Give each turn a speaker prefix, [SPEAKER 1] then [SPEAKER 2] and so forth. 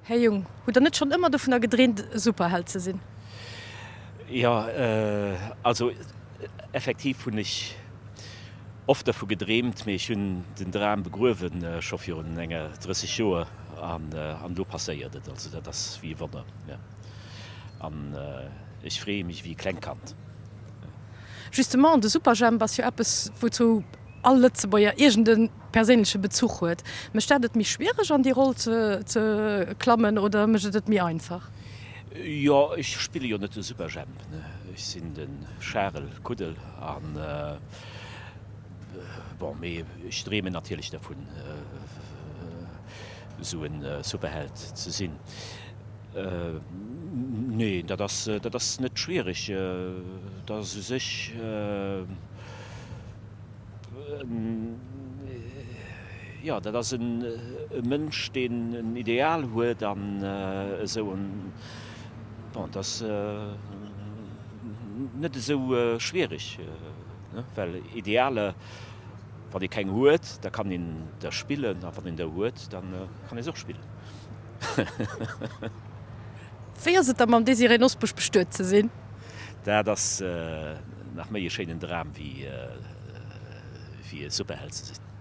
[SPEAKER 1] Här Jung, hutt Der net schonn ëmmer dovunner gedreemt, e Superheld ze sinn?
[SPEAKER 2] Jo, also effektiv hunn ech oft dervu gedreemt, mee ech hunn den Dram begruewen, scho virun enger 30 Joer, an elo passéiert et. Also dat ass wéi e Wonner, jo. An ech freeë mech wéi e klengt Kand.
[SPEAKER 1] Justement, de Superjhemp ass jo eppes, wouzou all Lëtzebuerger iergend e perséinleche Bezuch huet. Mécht dat et méi schwiereg an déi Roll ze klammen oder mécht et et méi einfach?
[SPEAKER 2] Jo, ech spille jo net de Superjhemp, ne, ech sinn de Charel Kuddel an bon, mee ech dreemen natierlech dervun esou e Superheld ze sinn. Nee, dat ass, dat ass net schwiereg, dat ass u sech. Jo, dat ass e Mënsch, deen en Ideal huet an esou. An bon, et ass net esou schwiereg, well Idealer, wann ee keng huet, da kann een der spillen, a wann een der huet, da kann ee se och spillen.
[SPEAKER 1] Wéi ass et da mam Désirée Nosbusch bestuet ze sinn?
[SPEAKER 2] Dat ass nach méi e schéinen Dram wéi e Superheld ze sinn.